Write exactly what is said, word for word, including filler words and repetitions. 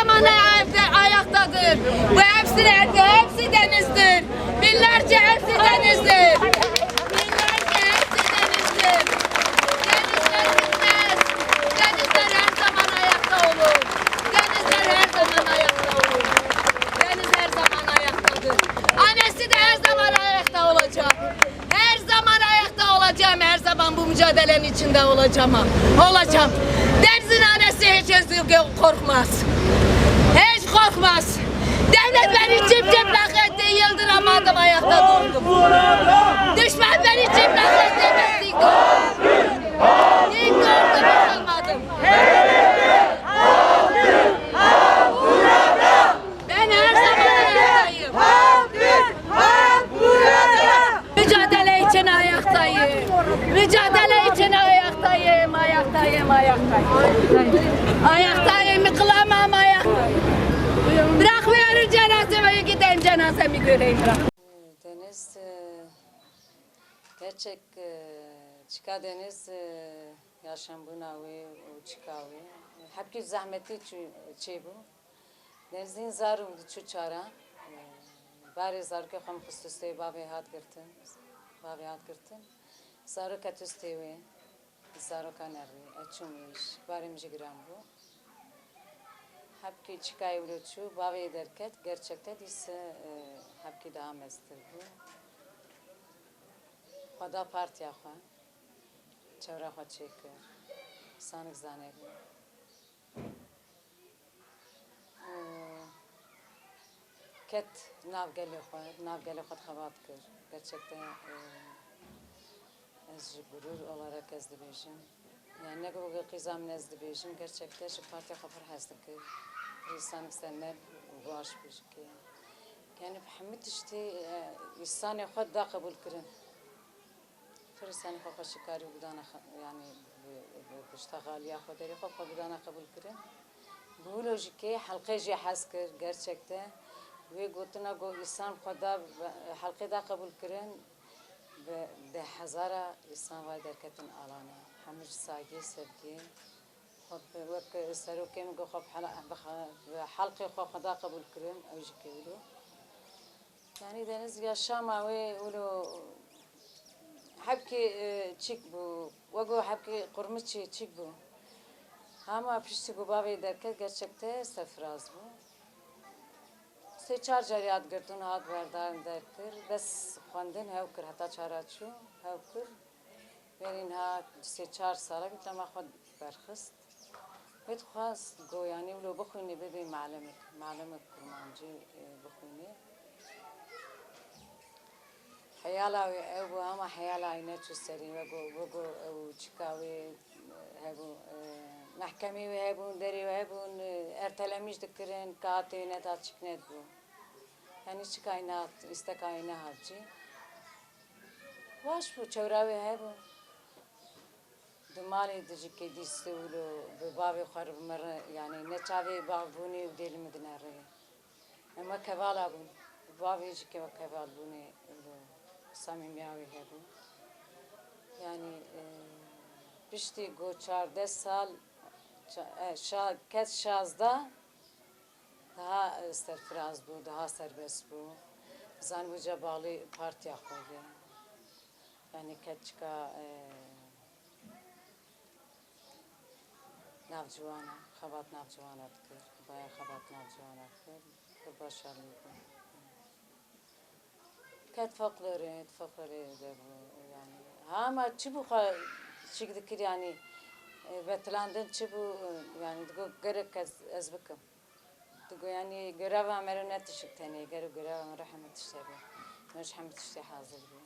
Mana evde ayaktadır. Bu hepsi nerede? Hepsi denizdir. Binlerce hepsi denizdir. Binlerce hepsi denizdir. Denizler bitmez. Denizler her zaman ayakta olur. Denizler her zaman ayakta olur. Deniz her zaman ayaktadır. Annesi de her zaman ayakta olacak. Her zaman ayakta olacağım, her zaman bu mücadelenin içinde olacağım. Olacağım. Denizin annesi hiç korkmaz. Hiç korkmaz. Devlet beni çip çiplak etti, yıldıramadım, ayakta durdum. Düşman beni çiplak etti, ben dik durdum. Dik durdum, yıkılmadım. Ben her zaman ayaktayım. Mücadele için ayaktayım. Mücadele için ayaktayım, ayaktayım, ayaktayım. Ayaktayım, yıkılamam, ayaktayım. Bırakmıyorum cenazemi, gideyim cenazemi göreyim, bırak. Deniz, e, gerçek, e, çika Deniz, e, yaşambûna wê û çika wê. Hepkî zehmetî çû, çêbû. Denizîn zar û diçû çara. Barê zarokê xwe min xist û stê bavê hat girtin. Bavê hat girtin. Zarok ket û stê wê. Zaroka nerî. Ez çûm êş. Barê min jî giran bû. Hepkî çikayê wilo çû, bavê derket, gerçekte dîse, e, hepkî daha meztir bû. Xwe da partiya xwe. Çewra xwe çêkir. Sanik zanebû. Ket nav gelê xwe, nav gelê xwe xebat kir. Gerçekten, e, ez ji gurur olarak ez dibêjim. Yani ne ku qîza min ez dibêjim, gerçekten ji partiya xwe pir hez dikir. Rîsanik ser me baş bû ji kê. Yani bi hemî tiştî, e, îsanê xwe da qebûl kirin. Pir îsanê xwe xweşikarî û bidana xe-, yanî bi, bi, bi piştexaliya xwe derê xwe, xwe bidana qebûl kirin. Bi wilo jî kê helqê jê hez kir, gerçekte. Wê gotina ku îsan xwe da, helqê da qebûl kirin, bi deh hezara îsan vay derketin alana. Hemû ji saygê, sevgê. Xwe bi, wek serokê min ku xwe bi hela-, bi xe-, bi helqê xwe xwe da qebûl kirin, ew jî kê wilo. Yani Deniz yaşama wê wilo hepkî, e, çîk bû. Wek ku hepkî qurmiçî çîk bû. Hema piştî ku bavê derket gerçekte serfiraz bû. Sê çar carî hat girtin, hat berdarin derkir. Bes xwendin hew kir, heta çara çû hew kir. Berî niha sê çar sala bî dema xwe berxist. Wê dixwest ku, yanî, wilo bixwînê, bibê malimik, malimik kurmancî, e, bixwînê. Heyala wê ew bû, ama heyala wî neçû serî, wego, wego ew çika wê, e, hebû, e, mehkemê wê hebûn, derê wê hebûn, e, ertelemîş dikirin, ka tê neda çik nedibû. Yanî çika wî nehat, îsteka wî nehat cî. Baş bû, çewra wê hebû. Di malê di jikê dîst wilo bi bavê xwe re bimire, yanî ne çavê bavbûnê û dê li min dinere. Em wek hevala bûn. Bavê jikê wek hevalbûnê wilo samîmiya wê hebû. Yanî, e, piştî ku çardeh sal, ça-, e, şa-, kes şazdeh, daha, e, serfiraz bû, daha serbest bû. Zanibû ca balî partiya xwe ye. Yanî keçika, e, navciwana, xebat navciwana dikir, baya xebat navciwana dikir, pir başarlî bû. Ket folklorê, folklorê de bû, yanî. Hema çi bû xwe çik dikir, yanî, e, betilandin çi bû, e, yanî, digo gerek ez, ez bikim. Digo, yanî, gereva me re ne tişik tenê, gero gereva me re hemî tişt hebe. Me ji hemî tiştê hazir bû.